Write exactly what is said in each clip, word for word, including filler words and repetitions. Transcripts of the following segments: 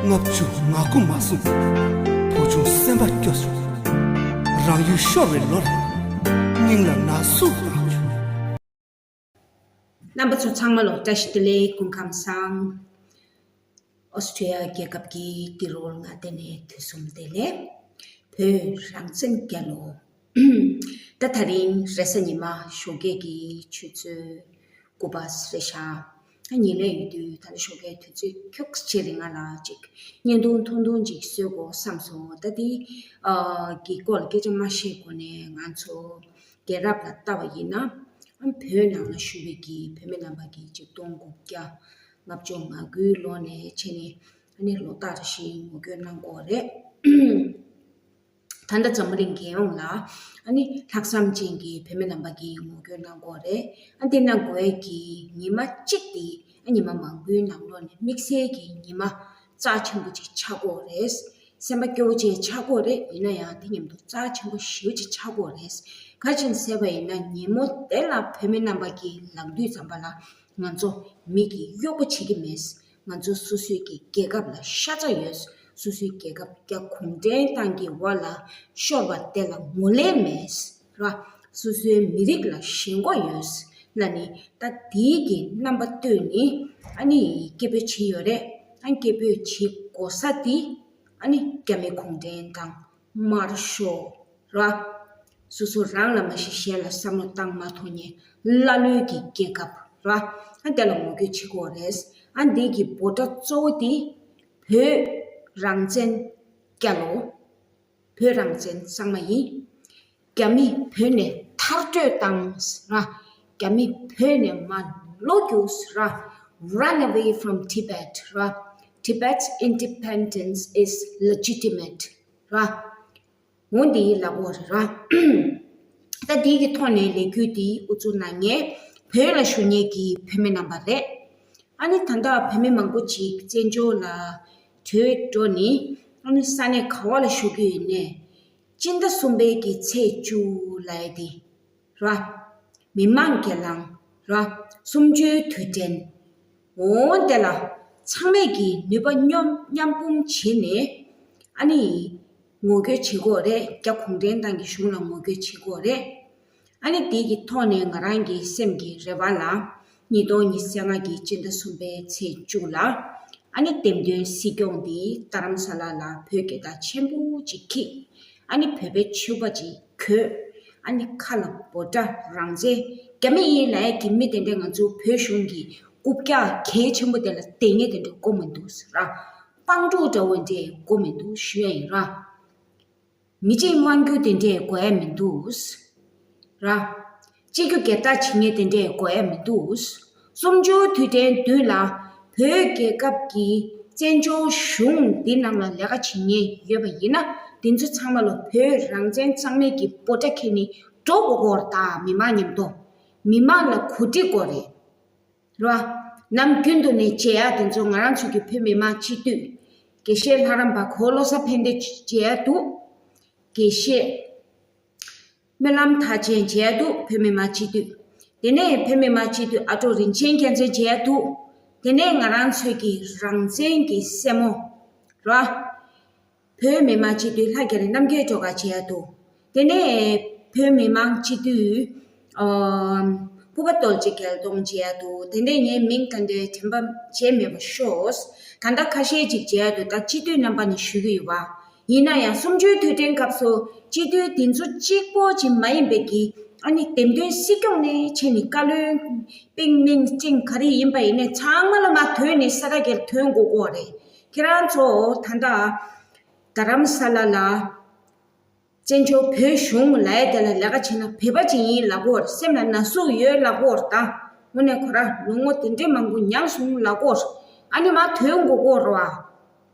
ལྔ་བཅུ་ང་དགུ་མ་སོང་། བུ་ཆུང་སེམས་པ་སྐྱོ་བྱུང་། རང་ཡུལ་ཤོར་བའི་ལོར། སྙིང་ལ་ན་ཟུག་ལངས་བྱུང་། རྣམ་པ་ཚོ་ཚང་མ་ལ་བཀྲ་ཤིས་བདེ་ལེགས། སྐུ་ཁམས་བཟང་། ཨོ་སི་ཁྲུ་ལི་ཡ་རྒྱལ་ཁབ་ཀྱི་ཏི་རུ་མངའ་སྡེ་ནས་དུས་གསུམ་བདེ་ལེགས། བོད་རང་བཙན་རྒྱལ་ལོ། ད་དེ་རིང་རེས་གཟའ་ཉི་མ་ཞོགས་ཀས་ཀྱི་ཆུ་ཚོད་དགུ་པ་རེད་ཤག་ད་ཉིན་ལས་ཡོད་དུས་ད་ནི་ཞོགས་ཀའི་དུས་ཚོད་ཁྱུག་ཅིག་རིང་ང་ལ་ཅིག་བརྙན་ཐུང་ཐུང་ཐུང་ཅིག་བཟོ་དགོས་བསམ་སོང་། ད་དེ་ཨ་གི་སྐོར་ལ་སྐད་ཆ་མ་བཤད་གོང་ནས་ང་ཚོ་རྒྱལ་རབས་ལ་ལྟ་བ་ཡིན་ན། ཨ་བོད་ནང་ལ་བཞུགས་པའི་གི་བོད་མི་རྣམ་པ་གི་ཆིག་སྟོང་དགུ་བརྒྱ་ལྔ་བཅུ་ང་དགུའི་ལོ་ནས་བྱས་ནས་ཨ་ནི་ལོ་ལྟར་བཞིན་ངོ་རྒོལ་གནང་གི་ཡོད་རེད། ད་ལྟ་འཛམ་བུ་གླིང་རྒྱལ་ཡོངས་ལ་ཨ་ནི་ལྷག་བསམ་ཅན་གྱི་བོད་མི་རྣམ་པ་གིས་ངོ་རྒོལ་གནང་གི་ཡོད་རེད། ཨ་འདི་གནང་དགོས་ཀྱི་ཉི་མ་གཅིག་དེ་ཨ་ཉི་མ་མང་པོའི་ནང་ལོགས་ནས་དམིགས་བསལ་གྱི་ཉི་མ་རྩ་ཆེན་པོ་ཅིག་ཆགས་ཀྱི་ཡོད་རེད། སེམས་པ་སྐྱོ་བོ་ཅིག་ཆགས་ཀྱི་ཡོད་རེད། ཡིན་ན་ཡང་དེ་མཉམ་དུ་རྩ་ཆེན་པོ་ཞེ་པོ་ཅིག་ཆགས་ཀྱི་ཡོད་རེད། ག་རེ་བྱས་ནས་ཟེར་བ་ཡིན་ན་ཉིན་མོ་དེ་ལ་བོད་མི་རྣམ་པ་གིས་ལངས་དུས་ཙམ་པ་ལ་ང་ཚོ་མི་གིས་གཡོག་པོ་བྱེད་ཀྱི་མེད། ང་ཚོ་སོ་སོའི་གི་རྒྱལ་ཁབ་ལ་ཤ་ཚ་ཡོད། སོ་སོའི་རྒྱལ་ཁབ་རྒྱ་གུང་ཁྲན་ཏང་གི་འོག་ལ་ཤོར་བ་དེ་ལ་ངོས་ལེན་མེད་ར། སོ་སོའི་མི་རིགས་ལ་ཞེན་ཁོག་ཡོད་ལ་ནི་ད་དེའི་གི་རྣམ་པ་བསྟོད་ནི་ཨ་ནི་སྐད་འབོད་བྱེད་ཡོད་རེད། ཨ་སྐད་འབོད་བྱེད་དགོས་ས་དེ་ཨ་ནི་རྒྱ་མི་གུང་ཁྲན་ཏང་དམར་ཤོག་ར། སོ་སོ་རང་ལ་མ་ཤེས་གཞན་ལ་བསམ་བློ་བཏང་མ་ཐུབ་མཁན་ཀླ་ཀློའི་གི་རྒྱལ་ཁབ་ར། ཨ་དེ་ལ་ངོ་རྒོལ་བྱེད་དགོས་རེད། ཨ་འདི་གི་འབོད་སྒྲ་གཙོ་བོ་དེ་བོད་རང་བཙན་རྒྱལ་ལོ། བོད་རང་བཙན་གཙང་མ་ཡིན། རྒྱ་མི་བོད་ནས་མཐར་སྐྲོད་བཏང་ར། རྒྱ་མི་བོད་ནས་མར་ལོག་རྒྱུགས་ར། Run away from Tibet ར། Tibet's independence is legitimate ར། འོ་འདི་ལབ་དགོས་རེད་ར། ད་འདི་གི་ཐོག་ནས་ལས་འགུལ་འདི་དབུ་འཛུགས་གནང་མཁན་བོད་ལ་བཞུགས་མཁན་གྱི་བོད་མི་རྣམ་པ་རེད། ཨ་ནི་ད་ལྟ་བོད་མི་མང་པོ་ཅིག་བཙན་བྱོལ་ལ་བྲོས་འགྲོ་ནི་ཨ་ནི་ས་གནས་ག་བ་ལ་བཞུགས་ཀྱི་ཡོད་ནའི་སྤྱི་ཟླ་གསུམ་པའི་གི་ཚེས་བཅུ་ལབ་ཡ་དེ་ར། མི་མང་སྒེར་ལངས་ར། གསུམ་བཅུའི་དུས་དྲན། འོ་དེ་ལ་ཚང་མས་ཀྱི་ནུས་པ་མཉམ་མཉམ་སྤུངས་བྱས་ནས་ཨ་ནི་ངོ་རྒོལ་བྱེད་དགོས་རེད། རྒྱ་གུང་ཁྲན་ཏང་གི་གཞུང་ལ་ངོ་རྒོལ་བྱེད་དགོས་རེད། ཨ་ནི་དེ་གི་ཐོག་ནས་ང་རང་གི་སེམས་ཀྱི་རེ་བ་ལ་ཉིས་སྟོང་ཉི་ཤུ་རྩ་ལྔ་གི་སྤྱི་ཟླ་གསུམ་པའི་ཚེས་བཅུ་ལ་ཨ་ནི་འདེམས་ཐོན་སྲིད་སྐྱོང་འདི་རྡ་རམ་ས་ལ་ལ་བོད་རྒྱལ་དར་ཆེན་པོ་ཅིག་འཁྱེར། ཨ་ནི་བོད་པའི་ཕྱུ་པ་ཅིག་གྱོན། ཨ་ནི་ཁ་ལ་འབོད་སྒྲ་རང་བཙན། རྒྱ་མི་ཡིན་ལབ་ཡ་གི་མི་དེ་འདྲས་ང་ཚོ་བོད་གཞུང་གི་རྐུབ་བཀྱག་གལ་ཆེན་པོ་དེ་ལ་བསྡད་མཁན་དེ་འདྲས་དགོས་མི་འདུག་ཟེར་ར། དཔང་ཕྲུག་འདྲ་བོ་འདྲས་དགོས་མི་འདུག་ཞུ་ཡ་ཡིན་ར། མི་གཅིག་དབང་སྒྱུར་དེ་འདྲས་དགོས་ཡ་མི་འདུག་ཟེར་ར། གཅིག་གྱུར་སྒེར་བདག་བྱེད་མཁན་དེ་འདྲས་དགོས་ཡ་མི་འདུག་ཟེར། གསུམ་བཅུའི་དུས་དྲན་དུས་ལ་བོད་རྒྱལ་ཁབ་ཀྱི་བཙན་བྱོལ་གཞུང་འདི་ནང་ལ་ལས་ཀ་བྱེད་མཁན་ཡོད་པ་ཡིན་ན་དེ་ཚོ་ཚང་མ་ལ་བོད་རང་བཙན་གཙང་མའི་གི་འབོད་སྒྲ་འཁྱེར་ནས་འགྲོ་དགོས་ཀྱི་ཡོད་རེད། ད་མི་མང་མཉམ་དུ་མི་མང་ལ་གོ་སྒྲིག་དགོས་རེད་ར། ནམ་རྒྱུན་དུ་ནས་མཇལ་ཡ་དེ་ཚོ་ང་རང་ཚོ་གི་བོད་མི་མང་སྤྱི་འཐུས་དགེ་བཤེས་ལྷ་རམས་པ་གོ་བློ་བཟང་ཕན་བདེ་མཇལ་ཡ་འདུག་དགེ་བཤེས་སྨོན་ལམ་མཐར་ཕྱིན་མཇལ་འདུག་བོད་མི་མང་སྤྱི་འཐུས། དེ་ནས་བོད་མི་མང་སྤྱི་འཐུས་ཨ་ཀྲོག་རིན་ཆེན་རྒྱལ་མཚན་མཇལ་འདུག་དེ་ནས་ང་རང་ཚོའི་གི་རང་བཙན་གྱི་སྲས་མོ་ར། བོད་མི་མང་སྤྱི་འཐུས་ལྷ་རྒྱ་རི་རྣམ་རྒྱལ་སྒྲོལ་དཀར་མཇལ་འདུག་དེ་ནས་བོད་མི་མང་སྤྱི་འཐུས་ཨ་སྤོབས་པ་རྡོ་རྗེ་རྒྱལ་མཚན་མཇལ་འདུག་དེ་ནས་ངའི་མིང་ད་ལྟའི་དྲན་པ་བརྗེད་མེད་པ་ཤོག་ད་ལྟ་ཁ་ཤས་ཅིག་མཇལ་འདུག་ད་སྤྱི་འཐུས་རྣམ་པ་ནས་ཞུ་གི་ཡོད་པ། ཡིན་ན་ཡང་གསུམ་བཅུའི་དུས་དྲན་སྐབས་སུ་སྤྱི་འཐུས་དེ་ཚོ་གཅིག་པོ་ཅིག་མ་ཡིན་པའི་གི་ཨ་ནི་འདེམས་ཐོན་སྲིད་སྐྱོང་ནས་བྱས་ནས་བཀའ་བློན་པིང་མིང་ཅིང་ག་རེ་ཡིན་པ་ཡིན་ནའི་ཚང་མ་ལ་མར་ཐོན་ནས་ས་ཁ་གེར་ཐོན་དགོས་ཀྱི་ཡོད་རེད། ཁྱེད་རང་ཚོ་ད་ལྟ་རྡ་རམ་ས་ལ་ལ་བཙན་བྱོལ་བོད་གཞུང་ལབ་ཡ་དེ་ལ་ལས་ཀ་བྱེད་ན་བོད་པ་ཅིག་ཡིན་ལབ་ཀྱི་ཡོད་རེད། སེམས་ལ་ན་ཟུག་ཡོད་ལབ་ཀྱི་ཡོད་རེད། ད་དངོས་གནས་ཁོ་རང་ལོ་ངོ་དེ་འདྲའི་མང་པོ་མྱངས་སོང་ལབ་ཀྱི་ཡོད་རེད། ཨ་ནི་མར་ཐོན་དགོས་ཀྱི་ཡོད་རེད་བ།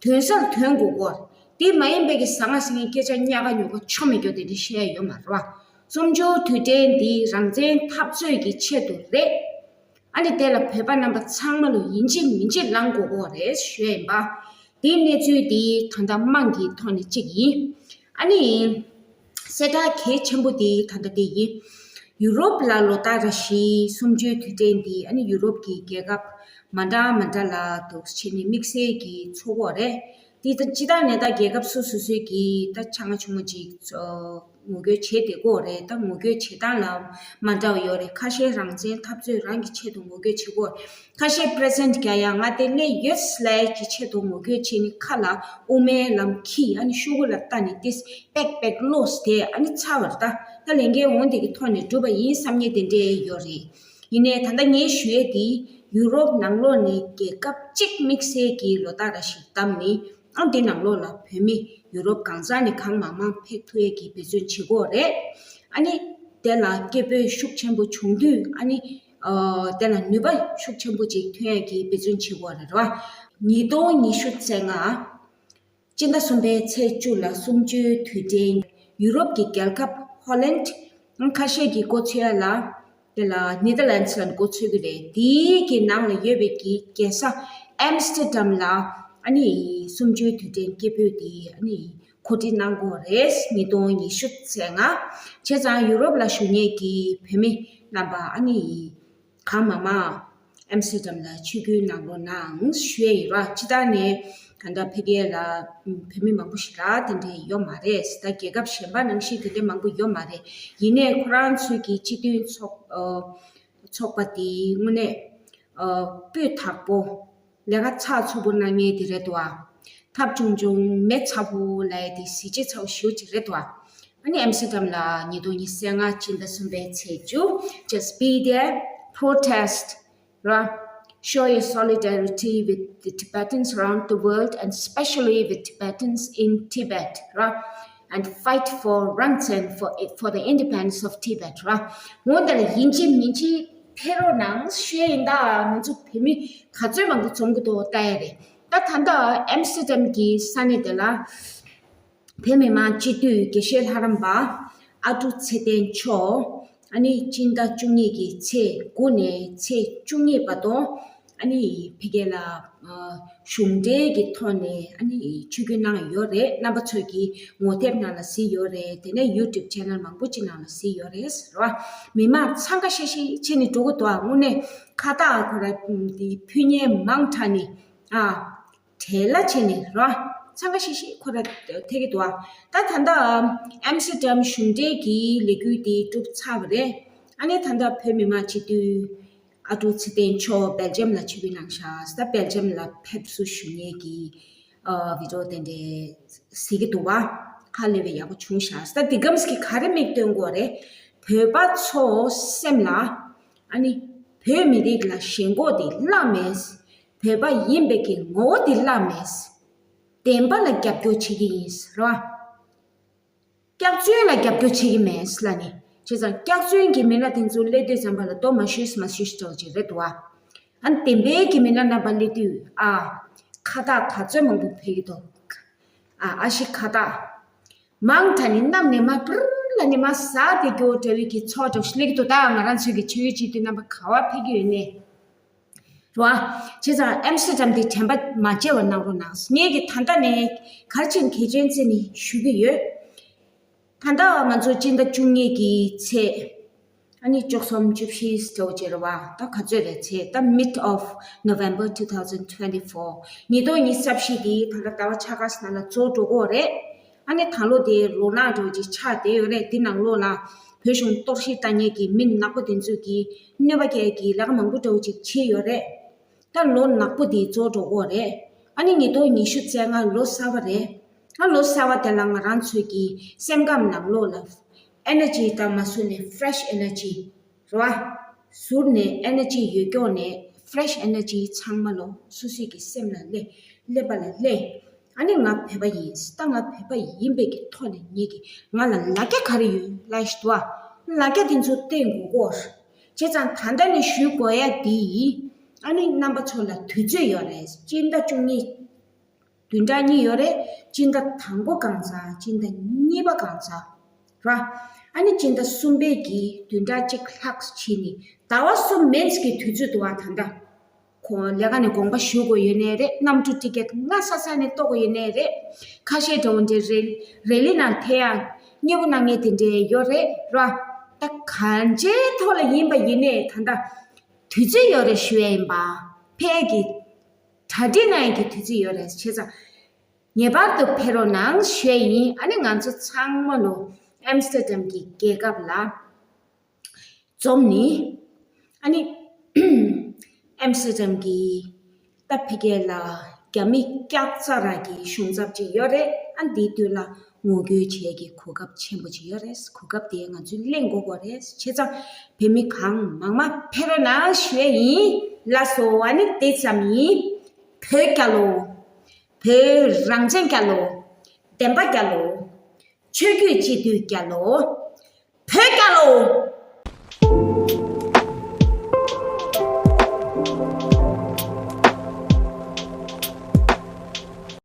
དོན་སར་ཐོན་དགོས་ཀྱི་ཡོད་རེད། དེ་མ་ཡིན་པའི་གི་ཟ་ང་ཟ་ངའི་སྐད་ཆ་ཉག་ག་ཉོག་ག་ཆོ་མེད་རྒྱུ་དེ་འདྲ་བཤད་ཡ་ཡོད་མ་རེད་བ། གསུམ་བཅུའི་དུས་དྲན་འདི་རང་བཙན་འཐབ་རྩོད་ཀྱི་ཆེད་དུ་རེད། ཨ་ནི་དེ་ལ་བོད་པ་རྣམ་པ་ཚང་མ་ལ་ཡིན་གཅིག་མིན་གཅིག་ལངས་དགོས་ཀྱི་ཡོད་རེད་ཞུ་ཡ་ཡིན་པ། དེའི་གནས་ཚུལ་འདི་ད་ལྟ་དམངས་ཀྱི་ཐོག་ནས་གཅིག་ཡིན། ཨ་ནི་གསལ་བསྒྲགས་གལ་ཆེན་པོ་འདི་ད་ལྟ་འདི་ཡིན། ཡུ་རོབ་ལ་ལོ་ལྟར་རེ་བཞིན་གསུམ་བཅུའི་དུས་དྲན་འདི་ཨ་ནི་ཡུ་རོབ་ཀྱི་རྒྱལ་ཁབ་མ་འདྲ་མ་འདྲ་ལ་འདུག་བྱས་ནས་དམིགས་བསལ་གྱི་ཚོགས་འགོ་རེད། འདི་ད་སྤྱི་བཏང་ནས་ད་རྒྱལ་ཁབ་སོ་སོ་སོའི་གི་ད་ཆ་ང་ཆུང་ངུ་ཅིག་ཚོ་ངོ་རྒོལ་བྱེད་བསྡད་ཀྱི་ཡོད་རེད། ད་ངོ་རྒོལ་བྱེད་སྟངས་ལ་མ་འདྲ་བ་ཡོད་རེད། ཁ་ཤས་རང་བཙན་འཐབ་རྩོད་རང་གི་ཆེད་དུ་ངོ་རྒོལ་བྱེད་ཀྱི་ཡོད་རེད། ཁ་ཤས་པི་རེ་ཟེན་ཊི་རྒྱག་ཡ་ང་དེ་སླེབས་ཡོད་ལབ་ཀྱི་ཆེད་དུ་ངོ་རྒོལ་བྱས་ནས་ཁ་ལ་དབུ་མའི་ལམ་གྱི་ཨ་ནི་ཤོག་གུ་ལ་བལྟས་ནས་ཏིས་པེག་པེག་ལོས་དེ་ཨ་ནི་ཚར་བ་རེད། ད་ད་ལས་འགན་འོང་དེ་གི་ཐོག་ནས་གྲུབ་པ་ཡིན་བསམ་མཁན་དེ་འདྲས་ཡོད་རེད། ཡིན་ནའི་ད་ལྟ་ངས་ཞུ་ཡས་དེ་ཡུ་རོབ་ནང་ལོགས་ནས་རྒྱལ་ཁབ་གཅིག་དམིགས་བསལ་གྱི་ལོ་ལྟར་རེ་བཞིན་བདམས་ནས་ཨ་འདི་ནང་ལོགས་ལ་བོད་མི་ཡུ་རོབ་གང་ས་ནས་གང་མང་མང་ཕེབས་ཐུབ་ཡས་ཀྱི་འབད་བརྩོན་བྱེད་ཀྱི་ཡོད་རེད། ཨ་ནི་དེ་ལ་སྐད་འབོད་ཤུགས་ཆེན་པོ་བྱུང་དུས་ཨ་ནི་ཨ་དེ་ལ་ནུས་པ་ཤུགས་ཆེན་པོ་ཅིག་ཐོན་ཡས་ཀྱི་འབད་བརྩོན་བྱེད་ཀྱི་ཡོད་རེད་ར། ཉིས་སྟོང་ཉི་ཤུ་རྩ་ལྔ་སྤྱི་ཟླ་གསུམ་པའི་ཚེས་བཅུ་ལ་གསུམ་བཅུའི་དུས་དྲན་ཡུ་རོབ་ཀྱི་རྒྱལ་ཁབ་ཧོ་ལན་ཁ་ཤས་ཀྱིས་འགོ་ཚུགས་ཡ་ལ། དེ་ལ་ནེ་དར་ལན་སི་ལ་འགོ་ཚུགས་ཀྱི་རེད། དེའི་གི་ནང་ལ་ཡོད་པའི་གི་རྒྱལ་ས་ཨེམ་སི་ཏེར་ཌམ་ལ་ཨ་ནི་གསུམ་བཅུའི་དུས་དྲན་སྐད་འབོད་དེ་ཨ་ནི་གོ་སྒྲིག་གནང་དགོས་རེད། ཉིས་སྟོང་ཉི་ཤུ་རྩ་ལྔ། བྱས་ཙང་ཡུ་རོབ་ལ་བཞུགས་མཁན་གྱི་བོད་མི་རྣམ་པ་ཨ་ནི་གང་མང་མང་ཨེམ་སི་ཏེར་ཌམ་ལ་ཆིབས་བསྒྱུར་གནང་རོགས་གནང་ཞུ་ཡས་ཡིན་ར། སྤྱི་བཏང་ནས་ད་ལྟ་ཕ་གི་ལ་བོད་མི་མང་པོ་ཞིག་ལ་དེ་འདྲས་ཡོད་མ་རེད། ད་རྒྱལ་ཁབ་གཞན་པ་ནང་བཞིན་དེ་འདྲས་མང་པོ་ཡོད་མ་རེད། ཡིན་ནའི་ཁོ་རང་ཚོའི་གི་སྤྱི་མཐུན་ཚོགས་ཚོགས་པ་དེ་དངོས་གནས་སྤུས་དག་པོ་ལས་ཀ་ཚགས་ཚུད་པོ་གནང་མཁན་དེ་རེད་འདུག་ཨ། ཐབས་ཆུང་ཆུང་མེ་ཚ་པོ་ལབ་ཡ་དེ་གཟི་བརྗིད་ཚ་པོ་ཞེ་པོ་ཅིག་རེད་འདུག་ཨ། ཨ་ནི་ཨེམ་སི་ཏེར་ཌམ་ལ་ཉིས་སྟོང་ཉི་ཤུ་རྩ་ལྔ་སྤྱི་ཟླ་གསུམ་པའི་ཚེས་བཅུ། Just be there, protest, right? Show your solidarity with the Tibetans around the world and especially with Tibetans in Tibet, right? And fight for རང་བཙན, for, for the independence of Tibet, right? འོ་དེ་ལ་ཡིན་གཅིག་མིན་གཅིག་ཕེབས་རོགས་གནང་ཞུ་ཡ་ཡིན། ད་ང་ཚོ་བོད་མི་ག་ཚོད་མང་པོ་འཛོམས་ཀྱི་འདུག་ལྟ་ཡ་རེད། ད་ད་ལྟ་ཨེམ་སི་ཏེར་ཌམ་གྱི་ས་གནས་དེ་ལ་བོད་མི་མང་སྤྱི་འཐུས་དགེ་བཤེས་ལྷ་རམས་པ་ཨ་ཀྲུག་ཚེ་བརྟན་མཆོག་ཨ་ནི་སྤྱི་ཟླ་བཅུ་གཉིས་ཀྱི་ཚེས་དགུ་ནས་ཚེས་བཅུ་གཉིས་བར་དུ་ཨ་ནི་ཕ་གི་ལ་གཞུང་འབྲེལ་གྱི་ཐོག་ནས་ཨ་ནི་ཆིབས་བསྒྱུར་གནང་ཡོད་རེད། རྣམ་པ་ཚོས་ཀྱི་ངོ་དེབ་ནང་ལ་གཟིགས་ཡོད་རེད། དེ་ནས་ཡུ་ཊུབ་ཆེ་ནལ་མང་པོ་ཅིག་ནང་ལ་གཟིགས་ཡོད་རེད་ཟེར་བ། མི་མང་འཚང་ཁ་ཤིག་ཤིག་བྱས་ནས་འགྲོ་གི་འདུག་ཨ། དངོས་གནས་ཁ་བཏགས་ཁོ་ར་འདི་ཕུལ་མཁན་མང་དྲགས་ནས་ཨ། བྲེལ་ལ་བྱས་ནས་རོ། འཚང་ཁ་ཤིག་ཤིག་ཁོ་ར་ཐེག་གི་འདུག་ཨ། ད་ད་ལྟ་ཨེམ་སི་ཏེར་ཌམ་གཞུང་འབྲེལ་གྱི་ལས་འགུལ་དེ་གྲུབ་ཚར་བ་རེད། ཨ་ནི་ད་ལྟ་བོད་མི་མང་སྤྱི་འཐུས་ཨ་ཀྲུག་ཚེ་བརྟན་མཆོག་སྦེལ་ཇམ་ལ་ཆིབས་བསྒྱུར་གནང་ཤག་ད་སྦེལ་ཇམ་ལ་ཕེབས་བསུ་ཞུ་མཁན་གྱི་ཨ་བི་ཌི་ཡོ་དེ་འདྲས་གཟིགས་ཀྱི་འདུག་བ། ཧ་ལས་པའི་ཡག་པོ་བྱུང་ཤག་ད་འདི་གམ་གྱི་ག་རེ་མིག་སྟོན་དགོས་རེད། བོད་པ་ཚོ་སེམས་ལ་ཨ་ནི་བོད་མི་རིགས་ལ་ཞེན་ཁོག་དེ་བརླག་མེད། བོད་པ་ཡིན་པའི་གི་ངོ་བོ་དེ་བརླག་མེད། བདེན་པ་ལ་རྒྱབ་སྐྱོར་བྱེད་ཀྱི་ཡིན་རོ། སྐྱག་རྫུན་ལ་རྒྱབ་སྐྱོར་བྱེད་ཀྱི་མེད་ལ་ནི། བྱས་ཙང་སྐྱག་རྫུན་གྱི་མི་སྣ་དེ་ཚོ་སླེབས་དུས་ཙམ་པ་ལ་ལྟོ་མ་བཞོས་མ་བཞོས་ཞེས་འདྲ་བོ་ཅིག་རེད་འདུག་ཨ། ཨ་ནི་བདེན་པའི་གི་མི་སྣ་རྣམ་པ་སླེབས་དུས་ཨ། ཁ་བཏགས་ག་ཚོད་མང་པོ་ཕེབས་ཀྱི་འདུག་ཨ་ཨ་ཤི་ཁ་བཏགས། མང་དྲགས་ནི་གནམ་ནས་མར་པུར་ལ་ནི་མར་ཟག་སྟེ་སྐྱོ་བོ་འདྲ་བའི་གི་ཚོགས་འདྲ་བོ་ཞིག་སླེབས་ཀྱི་འདུག་ད་ང་རང་ཚོའི་གི་ཆོས་བརྒྱུད་སྤྱི་འཐུས་རྣམ་པ་ག་བ་ཕེབས་ཀྱི་ཡོད་ནས། རོ། བྱས་ཙང་ཨེམ་སི་ཏེར་ཌམ་འདི་དྲན་པ་མ་བརྗེད་པ་གནང་རོགས་གནང་། ངས་ཀྱི་ད་ལྟ་ནས་ག་རེ་བྱས་ནས་གལ་ཆེན་བརྩིས་ནས་ཞུ་གི་ཡོད། ད་ལྟ་ང་ཚོ་སྤྱི་ཟླ་བཅུ་གཉིས་ཀྱི་ཚེས་ཨ་ནི་བཅུ་གསུམ་བཅུ་བཞི་འདྲ་བོ་ཅིག་རེད་བ། ད་ག་ཚོད་རེད་ཚེས་ད་mid of November two thousand twenty-four ཉིས་སྟོང་ཉི་ཤུ་རྩ་བཞི་འདི་ད་ལྟ་ཟླ་བ་ཕྱེད་ཀ་ཙམ་ནང་ལ་རྫོགས་འགྲོ་གི་ཡོད་རེད། ཨ་ནི་ད་ལོ་དེ་ལོ་ནག་འདྲ་བོ་ཅིག་ཆགས་བསྡད་ཡོད་རེད། འདི་ནང་ལོགས་ལ་བོད་གཞུང་གཏོར་བཤིག་བཏང་མཁན་གྱི་མི་ནག་པོ་དེ་ཚོས་ཀྱི་གནོད་པ་སྐྱེལ་གྱི་ལས་ཀ་མང་པོ་འདྲ་བོ་ཅིག་བྱས་ཡོད་རེད། ད་ལོ་ནག་པོ་དེ་རྫོགས་འགྲོ་གི་ཡོད་རེད། ཨ་ནི་ཉིས་སྟོང་ཉི་ཤུ་རྩ་ལྔ་ལོ་གསར་པ་རེད། ཨ་ལོ་གསར་པ་དེ་ལ་ང་རང་ཚོས་ཀྱི་སེམས་ཁམས་ནང་ལོགས་ལ་ཨེ་ནར་ཇི་དང་མ་བཟུང་ནས་ཕི་རེ་ཤི་ཨེ་ནར་ཇི་རེད་བ། ཟུར་ནས་ཨེ་ནར་ཇི་ཡོད་སྐྱོང་ནས་ཕི་རེ་ཤི་ཨེ་ནར་ཇི་ཚང་མ་ལོ་སོ་སོའི་གི་སེམས་ལ་སླེབས། སླེབས་པ་ལ་སླེབས། ཨ་ནི་ང་བོད་པ་ཡིན། ད་ང་བོད་པ་ཡིན་པའི་གི་ཐོག་ནས་ངེད་ཀྱི་ང་ལ་ལ་རྒྱ་ག་རེ་ཡོད་ལབ་ཞིག་འདུག་ཨ། ལ་རྒྱ་དེ་ཚོ་བསྟན་དགོས་གོ། བྱས་ཙང་ད་ལྟ་ནས་ཞུ་དགོས་ཡ་དེ་ཡིན། ཨ་ནི་རྣམ་པ་ཚོ་ལ་དུས་ཚོད་ཡོད་རེད། སྤྱི་ཟླ་བཅུ་གཉིས། བདུན་ཕྲག་གཉིས་ཡོད་རེད། སྤྱི་ཟླ་དང་པོ་གང་ཚར། སྤྱི་ཟླ་གཉིས་པ་གང་ཚར། ར། ཨ་ནི་སྤྱི་ཟླ་གསུམ་པའི་གི་བདུན་ཕྲག་གཅིག་ལྷག་ཕྱིན་ནས་ཟླ་བ་གསུམ་མིན་གྱི་དུས་ཚོད་འདུག་བ། ད་ལྟ་ཁོ་ལས་ཀ་ནས་དགོངས་པ་ཞུ་དགོས་ཡོད་ནའི་རེད། གནམ་གྲུ་ཊི་ཀེ་ཊི་སྔ་ས་ས་ནས་གཏོང་དགོས་ཡོད་ནའི་རེད། ཁ་ཤས་འདྲ་བོ་འདྲའི་རེ་རེ་ལི་ནང་ཐེ་ཡང་མཉེས་པོ་གནང་མཁན་དེ་འདྲའི་ཡོད་རེད་ར། ད་གང་ཅིའི་ཐོག་ལ་ཡིན་པ་ཡིན་ནའི་ད་ལྟ་དུས་ཚོད་ཡོད་རེད་ཞུ་ཡ་ཡིན་པ། ཕེབས་ཀྱི་གྲ་སྒྲིག་གནང་ཡ་གི་དུས་ཚོད་ཡོད་རེད། བྱས་ཙང་ངེས་པར་དུ་ཕེབས་རོགས་གནང་ཞུ་ཡ་ཡིན། ཨ་ནི་ང་ཚོ་ཚང་མ་ལོ་ཨེམ་སི་ཏེར་ཌམ་གྱི་རྒྱལ་ཁབ་ལ་འཛོམས་ནི། ཨ་ནི་ཨེམ་སི་ཏེར་ཌམ་གྱི་ད་ཕ་གི་ལ་རྒྱ་མི་སྐྱག་རྫ་ར་གི་གཞུང་ཚབ་ཅིག་ཡོད་རེད། ཨ་འདིའི་དུས་ལ་ངོ་རྒོལ་བྱེད་ཀྱི་གོ་སྐབས་ཆེན་པོ་ཅིག་ཡོད་རེད། གོ་སྐབས་དེ་ང་ཚོས་ལེན་དགོས་ཀྱི་རེད། བྱས་ཙང་བོད་མི་གང་མང་མང་ཕེབས་རོགས་གནང་ཞུ་ཡ་ཡིན། ལགས་སོ། ཨ་ནི་དེ་ཙམ་ཡིན། བོད་རྒྱལ་ལོ། བོད་རང་བཙན་རྒྱལ་ལོ། བདེན་པ་རྒྱལ་ལོ། ཆོས་བརྒྱུད་སྤྱི་འཐུས་རྒྱལ་ལོ། བོད་རྒྱལ་ལོ།